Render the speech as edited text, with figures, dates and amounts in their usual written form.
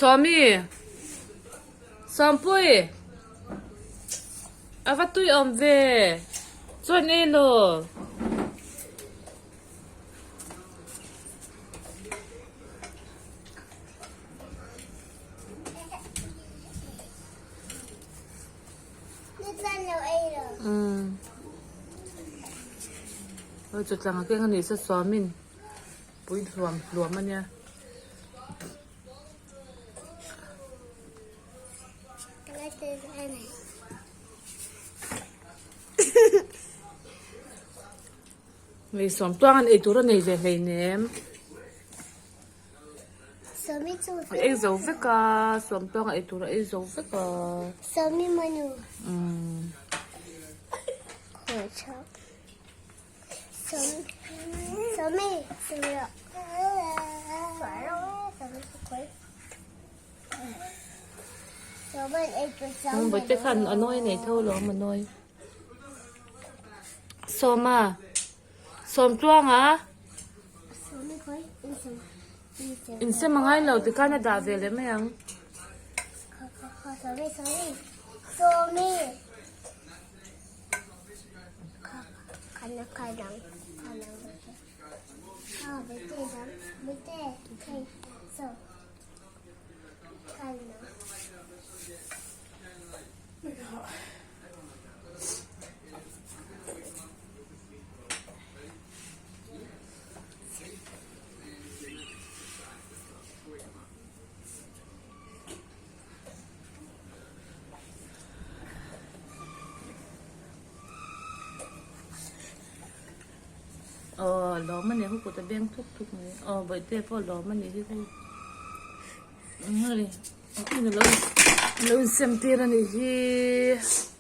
Sawmi Sawmpui a va tui awm ve chuan ei law. Umm hei chu tlang a keng a nih se suamin pui hluam hluam a nia. Hei suam tuang an ei tur a nei ve hleinem. Sawmi chu A ei zo vek a, suam tuang a ei tur a ei zo vek a. Sawmi manu. Umm. Sawmi sawmi sawmi sawmi Bawihte khan a nawi nei tho lawm a nawi. Sawma. Sawmtluanga. Insem a ngai lo tikhan a dah ve leh mai ang. Aw lawm a ni hu kut a beng thuk thuk mai aw bawihte pawh lawm a ni hi hu hei lo insem tir a nih hi.